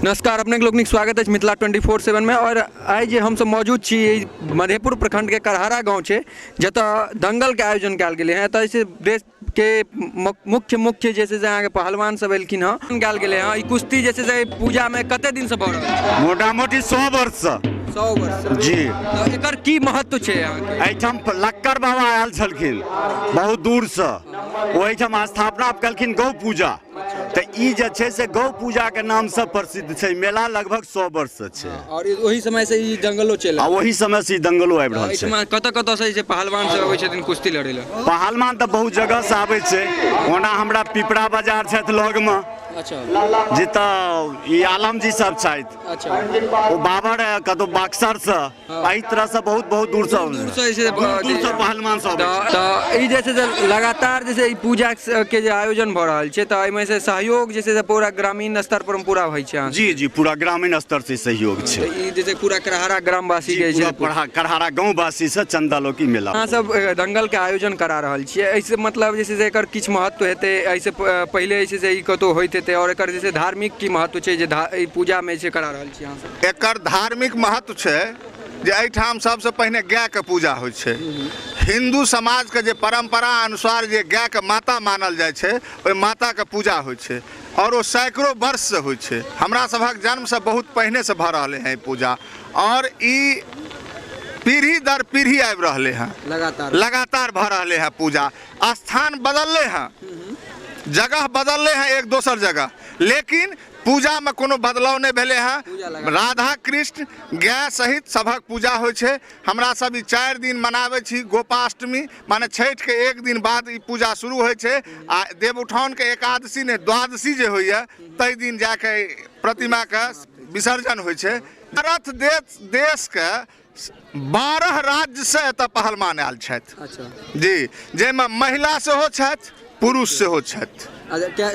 नमस्कार, अपने लोकनिक स्वागत अछि मिथिला 24/7 में। और आइ जे हमसब मौजूद छी ई मधेपुर प्रखंड के करहरा गाँव छै, जतऽ दंगल के आयोजन कयल गेलै हँ। एतऽ जे देश के मुख्य मुख्य जे छै से अहाँके पहलवान सब एलखिन हँ, कयल गेलै हँ। ई कुश्ती जे छै से पूजा में कते दिन से भऽ रहल छै? मोटा मोटी 100 वर्षसँ। 100 वर्ष जी। तऽ एकर की महत्व छै अहाँके? एहिठाम लक्कड़ बाबा आयल छलखिन बहुत दूरसँ, ओहिठाम स्थापना केलखिन गौ पूजा। तऽ ई जे छै से गौ पूजा के नाम से प्रसिद्ध छै। मेला लगभग 100 वर्ष से छै। और ओही समय से ई दंगलो चलि आ ओही समय से ई दंगलो आबि रहल छै। एहिठमा कतऽ कतऽ से जे पहलवान सब अबै छथिन कुश्ती लड़ै लए? पहलवान तऽ बहुत जगह से आबै छै। ओना हमरा पिपरा बाजार छथि लगमे। अच्छा। जतऽ ई आलम जी सब छथि। अच्छा। ओ बाबर है कतौ बक्सर से। एहि तरह से बहुत बहुत दूर से दूर से जे छै दूर दूर से पहलवान सब आबै छै। तऽ ई जे छै से लगातार जे छै ई पूजा के जे आयोजन भऽ रहल छै, तऽ एहिमे से सहयोग जे छै से पूरा ग्रामीण स्तर पर पूरा होइ छै अहाँ? जी जी, पूरा ग्रामीण स्तर से सहयोग छै। तऽ ई जे छै पूरा करहरा ग्रामवासी के जे छै पूरा करहरा गाँववासी से चंदा लऽ के मेला। अहाँ सब दंगल के आयोजन करा रहल छियै, एहिसँ मतलब जे छै से एकर किछु महत्व हेतै? एहिसँ पहिले जे छै से ई कतहु होइत हेतै? और एकर जे छै धार्मिक की महत्व छै जे ई पूजा मे जे करा रहल छी अहाँ सब? एकर धार्मिक महत्व छै जे एहिठाम सबसँ पहिने गायके पूजा होइ छै। हिन्दू समाजके जे परम्परा अनुसार जे गायके माता मानल जाइ छै, ओहि माताके पूजा होइ छै और ओ सैकड़ों वर्षसँ होइ छै। हमरा सभक जन्मसँ बहुत पहिनेसँ भऽ रहलै हँ ई पूजा, और ई पीढ़ी दर पीढ़ी आबि रहलै हँ, लगातार लगातार भऽ रहलै हँ पूजा। स्थान बदललै हँ, जगह बदललै हँ एक दोसर जगह, लेकिन पूजा में कोनो बदलाव नहीं भेलै हँ। राधा कृष्ण गाय सहित सभक पूजा होइ छै। हमरा सब ई 4 दिन मनाबै छी। गोपाष्टमी माने छठि के एक दिन बाद ई पूजा शुरू होइ छै, आ देवउठाउन के एकादशी ने द्वादशी जे होइए ताहि दिन जाके प्रतिमा के विसर्जन होइ छै। भारत देश के 12 राज्य से एतऽ पहलवान आयल छथि। अच्छा। जी, जाहिमे महिला सेहो छथि, पुरुष सेहो छथि। अच्छा,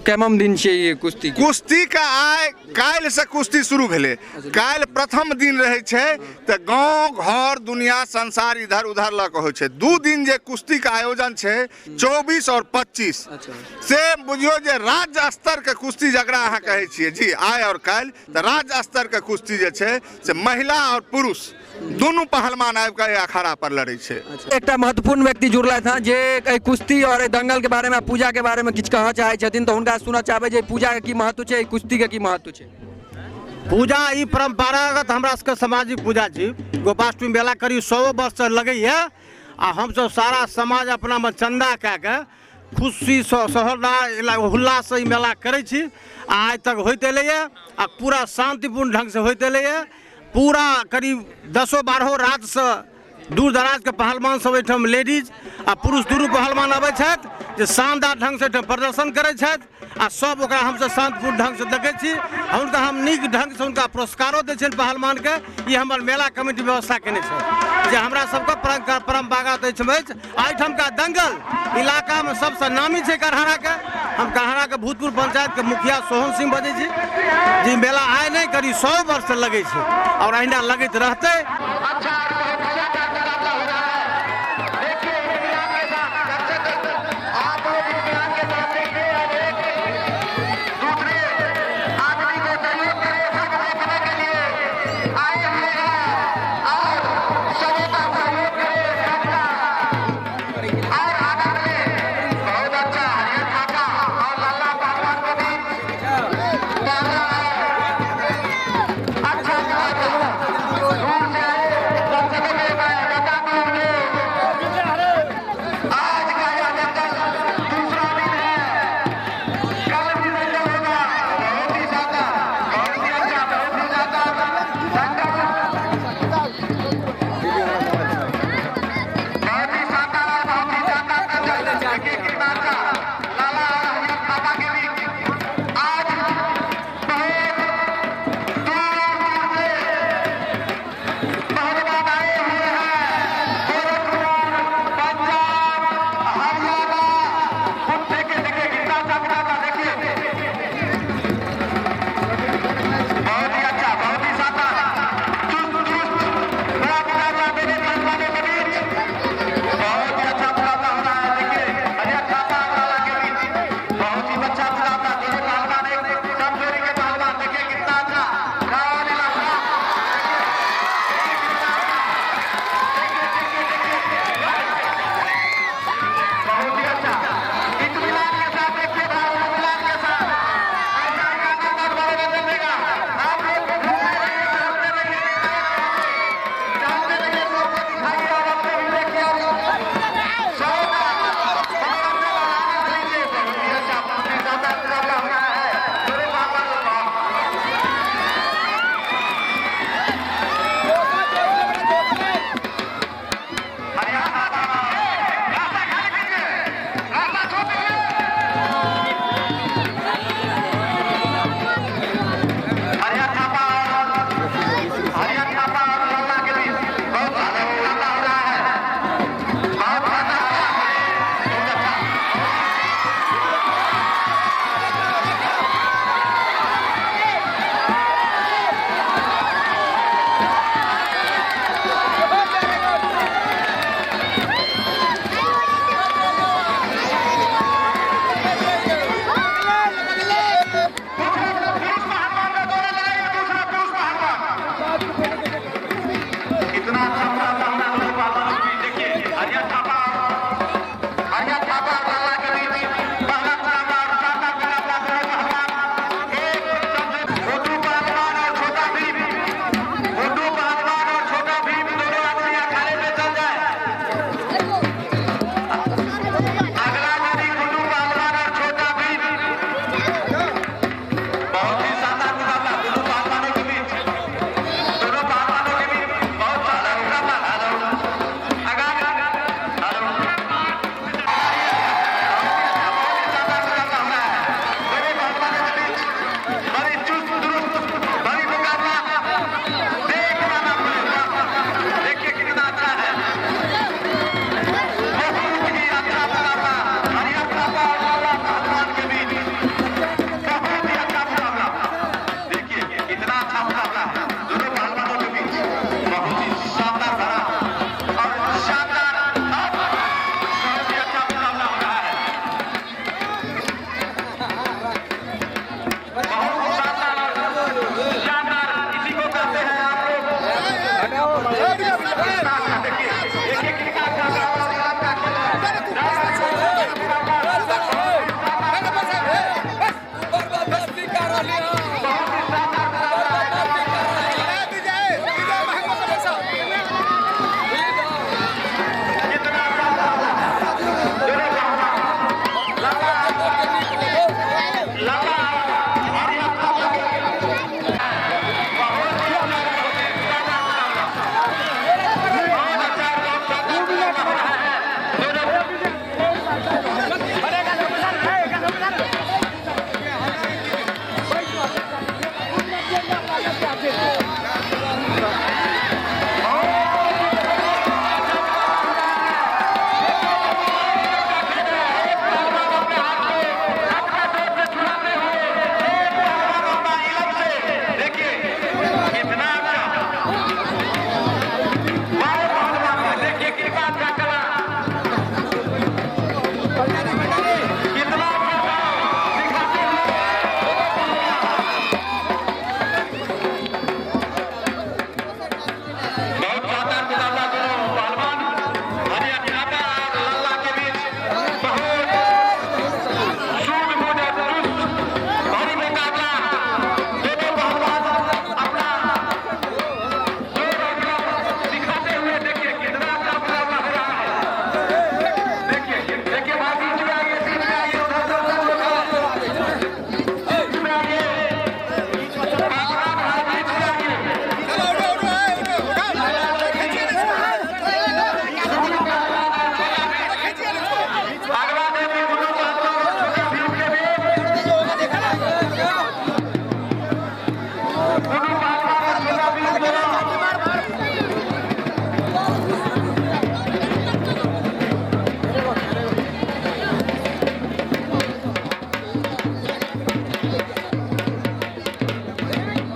केमम दिन छियै ई कुश्ती के? कुश्ती के आइ काल्हि से कुश्ती शुरू भेलै। काल्हि प्रथम दिन रहै छै, तऽ गाँव घर दुनिया संसार इधर उधर लऽ कऽ होइ छै। 2 दिन जे कुश्ती के आयोजन छै, 24 और 25। अच्छा। से बुझियौ जे राज्य स्तर के कुश्ती जकरा अहाँ कहै छियै जी, आइ और काल्हि तऽ राज्य स्तर के कुश्ती जे छै से महिला और पुरुष दुनू पहलवान आबि कऽ एहि अखाड़ा पर लड़ै छै। एकटा महत्वपूर्ण व्यक्ति जुड़लथि हँ जे एहि कुश्ती और एहि दंगल के बारे में, पूजा के बारे में किछु कहऽ चाहै छथिन, तऽ हुनका सुनऽ चाहबै जे पूजा के की महत्व छै, एहि कुश्ती के की महत्व छै। पूजा ई परम्परागत हमरा सबके सामाजिक पूजा छी। गोपाष्टमी मेला करीब 100 वर्ष से लगैया, आ हमसब सारा समाज अपना में चंदा कए के खुशीसँ सौहार्द उल्लाससँ ई मेला करै छी। आ आइ तक होइत एलैए आ पूरा शान्तिपूर्ण ढङ्गसँ होइत एलैए। पूरा करीब 10-12 रातसँ दूर दराजके पहलवान सब एहिठाम लेडीज आ पुरुष दुनू पहलवान अबै छथि जे शानदार ढङ्गसँ एहिठाम प्रदर्शन करै छथि, आ सब ओकरा हमसब शान्तिपूर्ण ढङ्गसँ देखै छी। हुनका हम नीक ढङ्गसँ हुनका पुरस्कारो दै छियनि पहलवानके। ई हमर मेला कमिटी व्यवस्था केने छै जे हमरा सबके परम्परागत अछि। एहिठामका दंगल इलाकामे सबसँ नामी छै करहराके। हम करहराके भूतपूर्व पंचायतके मुखिया सोहन सिंह बजै छी जी। मेला आइ नहि करीब 100 वर्षसँ लगै छै और अहिना लगैत रहतै।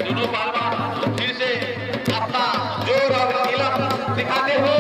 दोनों पहलवान फिर से अपना जोर और इलम दिखाते हुए